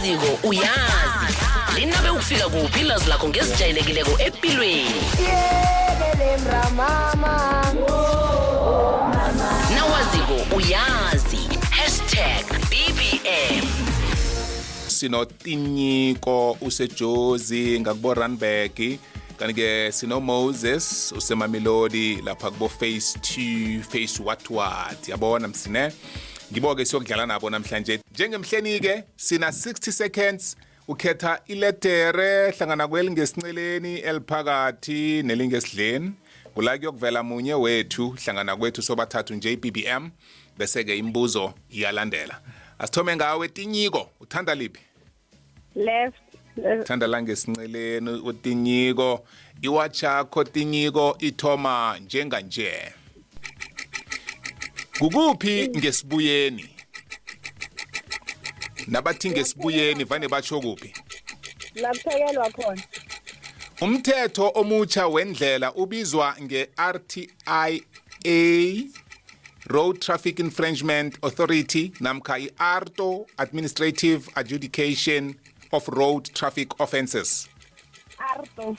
Nawaziko uyazi. Linabe ukufika kuphi ilwazi lakho ngezijayelekileko empilweni. Nawaziko uyazi. Hashtag BBM. Sinotinyiko usejozi ngakubo Randburg, kanti-ke sino-Moses usemamelodi lapha kubo phase 2 phase what what, yabona msine. Ngibo-ke siyokudlala nabo namhlanje. Njengemhleni-ke sina 60 seconds, ukhetha iletere hlangana kwelingesinceleni, eliphakathi nelingesidleni. Kula kuyokuvela munye wethu hlangana kwethu sobathathu nje i-BBM, bese-ke imibuzo iyalandela. Asithome ngawe Tinyiko, uthanda liphi? Left. Thanda langesinceleni uTinyiko. Iwatch yakho Tinyiko ithoma njenganje. Kukuphi ngesibuyeni? Nabathi ngesibuyeni vane batsho kuphi? La kuphekelwa khona. Umthetho omutsha wendlela ubizwa nge-RTIA, Road Traffic Infringement Authority, namkha i-AARTO, Administrative Adjudication of Road Traffic Offences? AARTO.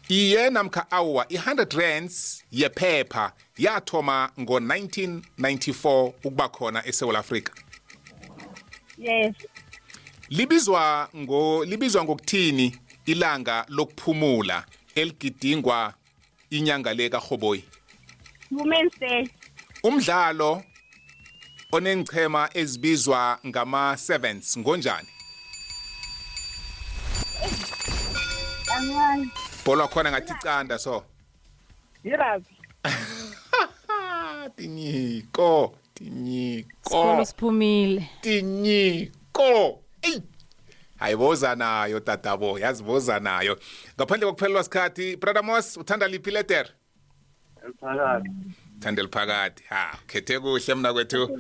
Iye namkha awa, i-100 rands yephepha yathoma ngo-1994 ukuba khona eSouth Africa? Yes. Libizwa ngokuthini ilanga lokuphumula eligidingwa inyanga le kaRhoboyi? Women's Day. Umdlalo onenchema ezibizwa ngama-sevens ngonjani? Angazi. Bhola khona ngathi icanda so. Yi-rugby. Tinyiko, Tinyiko. Sikolo siphumile. Tinyiko, eyi, hayiboza nayo tatabo, yaziboza nayo ngaphandle kokuphelelwa sikhathi. Brother Mos, uthanda liphi letter? Eliphakathi. Thanda eliphakathi. Ha, khethe kuhle mna kwethu,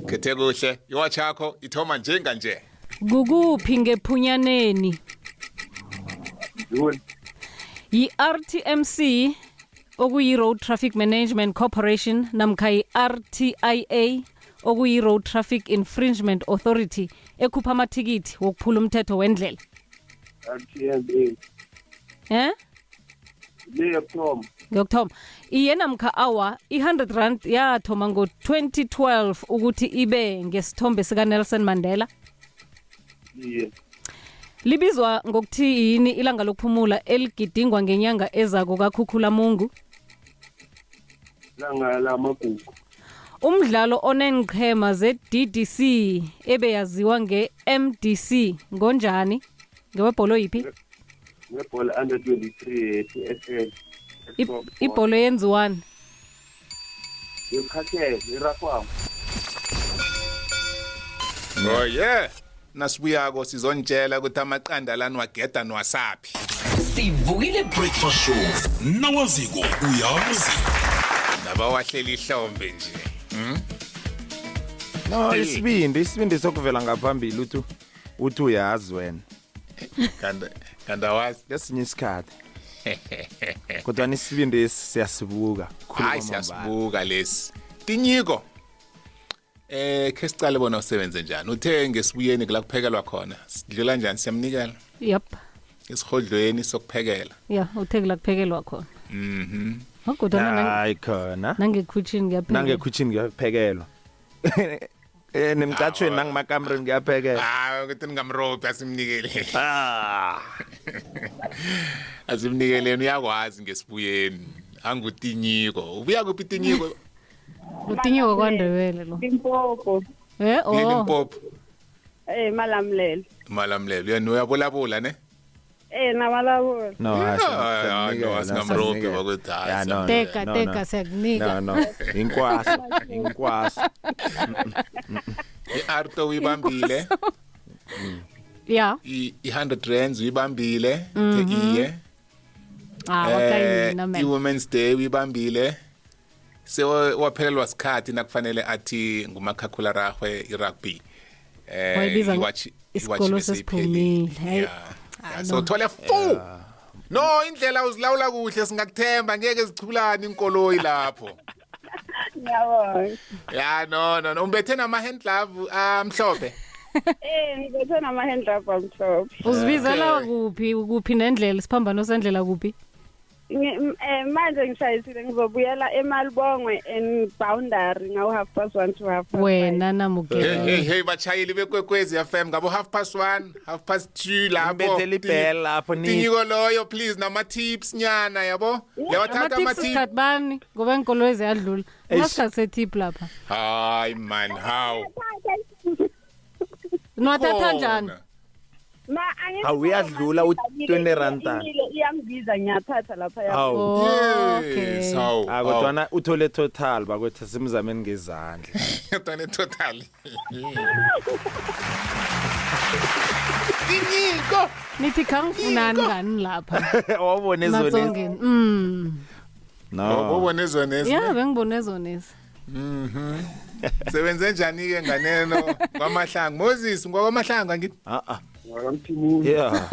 khethe kuhle. Iwatch yakho ithoma njenganje. Kukuphi ngephunyaneni? June. Yi-RTMC, okuyi-Road Traffic Management Corporation, namkha yi-RTIA, okuyi-Road Traffic Infringement Authority, ekhupha amathikithi wokuphula umthetho wendlela? RTMA. Eh? Le yokuthoma. Ngiyokuthoma. Iye namkha awa, i-100 rand yathoma ngo-2012 ukuthi ibe ngesithombe sikaNelson Mandela? Iye. Libizwa ngokuthi yini ilanga lokuphumula eligidingwa ngenyanga ezako kaKhukhulamungu? Langa lamagugu. Umdlalo oneenqhema ze-DDC ebeyaziwa nge-MDC ngonjani, ngewebholo yiphi? Ngebhola under 23 ye-PSL. Ibholo yenziwani? Yokhakhela irafam. Oh yeah, nasibuyako sizontshela ukuthi amaqanda lani wageda niwasaphi. Sivukile Breakfast Show. Nawaziko uyazi. Nabawahlela ihlombe nje. No, isibindi sokuvela ngaphambili uthi uyazi wena. Kanti awazi. Ngesinye isikhathi, kodwa isibindi esi siyasibuka khulu Hayi, kwamambala. Siyasibuka lesi. Tinyiko, khe sicale bona usebenze njani. Uthe ngesibuyeni kula kuphekelwa khona. Sidlula njani? Siyamnikela? Yep. Isihodlweni sokuphekela. Ya, uthe kula kuphekelwa khona. Kodwana Hayi khona. nangekhutshini kuyaphekelwa. Nangekhutshini kuyaphekelwa, nemcatshweni nangimakamereni kuyaphekelwa. Ah, ukuthi ningamrobhi, asimnikele. Ah. Asimnikeleni, uyakwazi ngesibuyeni. Angutinyiko. Ubuya kuphi Tinyiko? Utinyiko kwaNdebele lo. Limpopo. Eh, oh. Limpopo. Malamulele. Malamulele. Uyena uyabolabula ne? Nabalabula. No, hayi, Yeah, siyamnikela, no, asingamrobhi siyamnikela. bakwethu, hayi, Yeah, no, no, Teka, no, teka, no. siyakunika. No, inkwaso, inkwaso. I-AARTO uyibambile. Ya. I-100 rands uyibambile. Uthe iye. Ah, wakayina man. I-Women's Day uyibambile. Sewaphelelwa sikhathi nakufanele athi ngumakhakhula rahwe i-rugby. Wayibiza Iwatch isikolo bese sesiphumile. iphelile. Hey. Yeah. Ah, So no. thole fu. No, indlela uzilawula kuhle, singakuthemba, ngeke zichulane inkoloyi lapho. Ngiyabonga. Ya, no, umbethe nama hand glove amhlophe. Ngibethe nama-hand rub amhlophe. Uzibizela kuphi kuphi nendlela isiphambano sendlela kuphi? Manje ngishayisile ngizobuyela eMalibongwe and Boundary ngawu 1:30 to 5:30. Wena Hey namukela. hey hey bachayeli bekwekwezi FM ngabo 1:30 2:30 lapho. Ngibethele ibhela lapho ni Tinyiko loyo please nama tips nyana yabo. Yawathatha ama Ama-tips tips. sikhathi bani ngoba iinkoloyi ziyadlula. Unasikhathi se-tip lapha. Hayi man how. Niwathatha njani? Khona. Ma angithi Hawu, uyadlula u-20 rand. Imile iyangibiza ngiyathatha lapha ya. Hawu. Oh, Yes, okay. hawu. Ah kodwana uthole total bakwethu simzameni ngezandla. Kodwana total. Tinyiko. Nithi khangifunani ngani lapha? Wawubona ezonezi. Matsongeni. No. Ubone ezonezi. Ya bengibone ezonezi. Sebenze njani ke nganeno kwamahlangu Moses ngwakwamahlangu angithi Ah ah. Wakamthimuni. Yeah.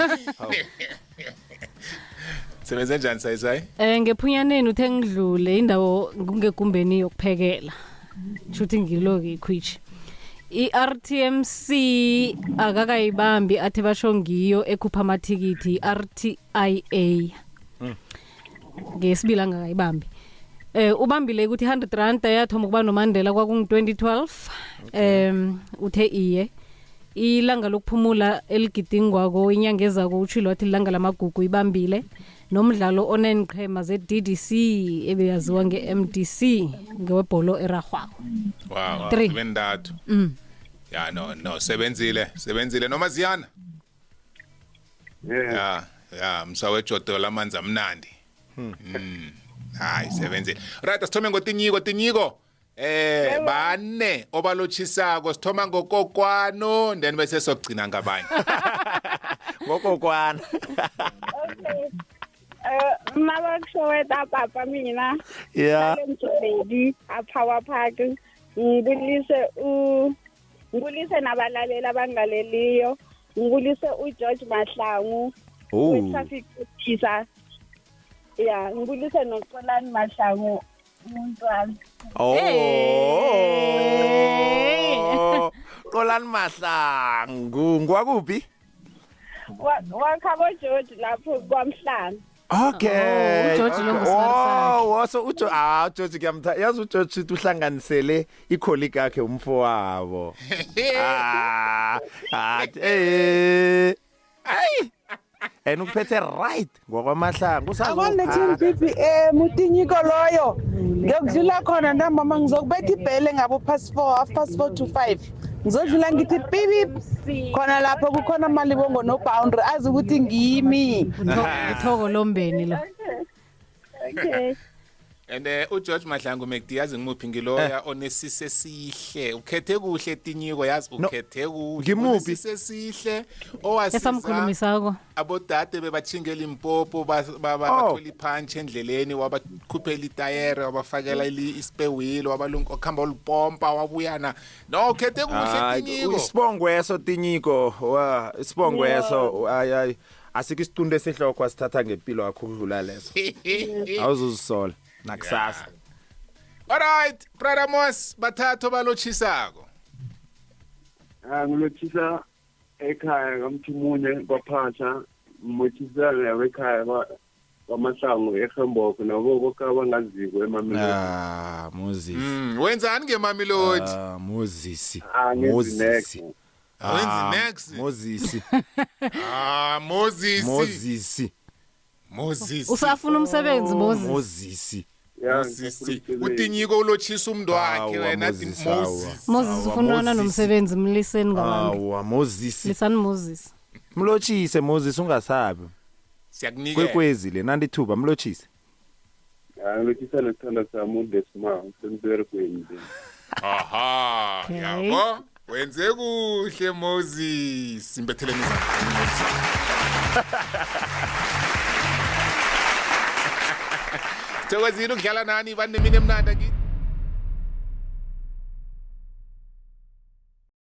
sebenze njani sayisayi Ngephunyaneni uthe ngidlule indawo ngegumbeni yokuphekela. Shuthi ngilo-ke ikhwitshi. I-RTMC akakayibambi athi basho ngiyo ekhupha amathikithi i-RTIA. Ngesibili angakayibambi. Ubambile ukuthi 100 rand yathoma ukuba noMandela kwakungu-2012. Uthe iye. Ilanga lokuphumula eligidingwako inyanga ezako utshilo wathi ilanga lamagugu ibambile nomdlalo oneenqhema ze-DDC ebeyaziwa nge-MDC ngewebholo erarhwako. Wow Three. bendathu ya no no sebenzile sebenzile noma ziyana Yeah. ya ya msawejodo lamanzi amnandi hayi sebenzile right asithome ngotinyiko tinyiko bane obalotshisako sithoma ngokokwano then bese sokugcina ngabanye Ngokokwana. Okay. Mabakushoweta papa mina. Yeah. Mthobeli a Power Park ngibulise u ngibulise nabalaleli abangaleliyo ngibulise uGeorge Mahlangu Oh. we-traffic officer ya ngibulise noXolani Mahlangu umuntu wami. Oh. Xolani Mahlangu ngwakuphi? Wakhabo George lapho kwaMhlanga. Okay. Oh, uGeorge lo ngusibari sakhe. Oh, so uGeorge ah uGeorge kuyamtha. Yazi uGeorge uthi uhlanganisele icolleague yakhe umfowabo. Ah. Ah eh. Ay. And ukuphethe right ngokwamahlangu Akwande team usazophatha. BBM utinyiko loyo ngiyokudlula khona ntambama ngizokubetha ibhele ngabo past 4 4:30 to 5 ngizodlula ngithi pipi khona lapho kukhona amalibongo no boundary azi ukuthi ngimi Uthoko lombeni lo. Okay. And uGeorge Mahlangu McD yazi ngimuphi ngiloya onesise esihle ukhethe kuhle tinyiko yazi No. ukhethe kuhle Ngimuphi? Onesise esihle owasiza Esamkhulumisako. abodade bebachingela impopo Oh. bathola ipunch endleleni wabakhuphela itayere wabafakela ispare wheel wabalunga wakhamba olupompa wabuyana no ukhethe kuhle Hayi, tinyiko isibongweso tinyiko wa isibongweso ay ay asikho isiqunto esihloko asithatha ngempilo yakho ukudlula leso awuzuzisola nakusasa Alright brother Mos bathathu balotshisako Ah ngilothisa ekhaya kaMthimunye kwaPhasha ngimothisa nabekhaya kwaMahlangu eHemboko nabo bonke abangaziko eMamelodi. ah Moses wenzani ngeMamelodi ah Moses Ah ngenzi Moses next. Wenzi next Moses ah Moses Moses Moses Usafuna umsebenzi Moses. Moses Ya, Moses ngisafuna umsebenzi. utinyiko ulotshisa umuntu wakhe Awa, wena ti- Moses, awa. Moses Moses Awa, ufuna Moses. nomsebenzi mliseni ngabantu. awa Moses Lisani Moses. mlotshise Moses ungasabi siyakunikela kwekwezi le nandithuba mlotshise Ah ngilothisa nesithanda sami uDesma usemberegweni nje. aha Okay. yabo wenze kuhle Moses imbetheleni izandla Moses Thokozile ukudlala nani banemini emnandi angithi